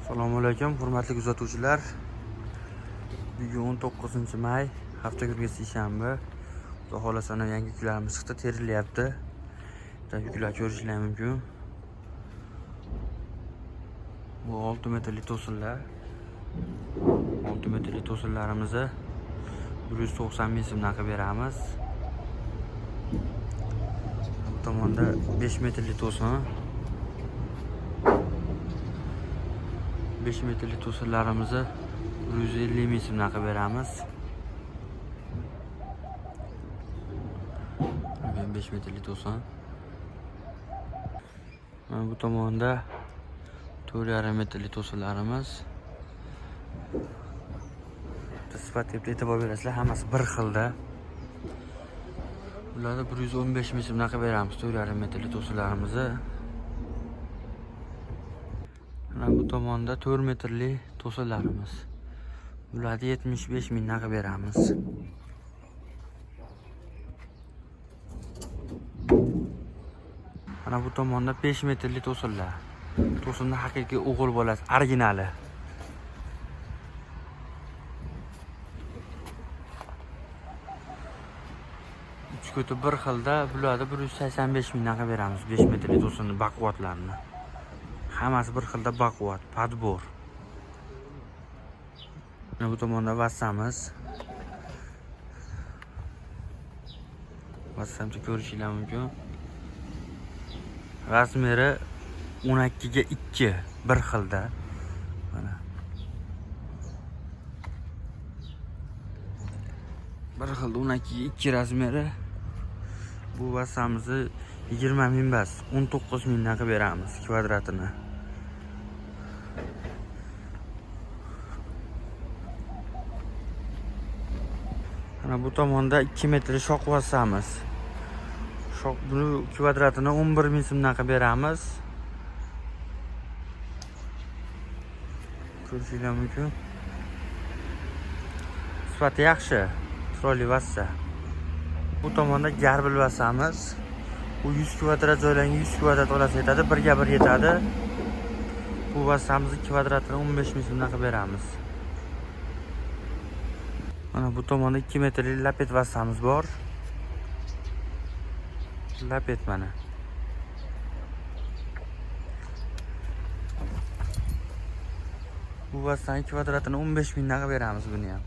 Assalomu alaykum, hurmatli kuzatuvchilar. Bugun 19 may, hafta kungi seshanba. Xudo xohlasa yangi yuklarimiz chiqdi, terilyapti. Bitta yuklar ko'rishinglar mumkin. Bu 6 metrli to'sinlar. 6 metrli to'sinlarimizni 190 ming so'mdan qilib beramiz. Bu tomonda 5 metrli to'sin. 5 metrli to'sinlarimizni 150 ming so'mdan qilib beramiz. Bu 5 metrli to'sin. Mana bu tomonda 4,5 metrli to'sinlarimiz. Sifatga e'tibor berasizlar, hammasi bir xilda. Bularni 115 ming so'mdan qilib beramiz 4,5 metrli to'sinlarimizni. Mana bu tomonda 4 metrli to'sinlarimiz. Bularni 75 mingdan qilib beramiz. Mana bu tomonda 5 metrli to'sinlar. To'sinning haqiqiy o'g'il bolasi, originali. Uch ko'ti bir xilda, bularni 185 mingdan qilib beramiz 5 metrli to'sinni baquvvatlarini. Hammasi bir xilda baquvvat, подбор. Mana bu tomonda vassamiz. Vassamcha ko'rishinglar mumkin. Razmeri 12 ga 2 bir xilda. Mana. Bir xilda 12 ga 2 razmeri. Bu vassamizni 20 ming bas, 19 mingdan qilib beramiz kvadratini. Mana bu tomonda 2 metrli shoq vassamiz. Shoq buni kvadratini 11 ming so'mdan qilib beramiz. Ko'rishinglar mumkin. Sifati yaxshi, chiroyli vassa. Bu tomonda garbil vassamiz. Bu 100 kvadrat joylangan, 100 kvadrat olasi yetadi, birga bir yetadi. Bu vassamizni kvadratini 15 ming so'mdan qilib beramiz. Mana bu tomonda 2 metrli lapet vassamiz bor. Lapet mana. Bu vassani kvadratini 15 mingdan qilib beramiz buni ham.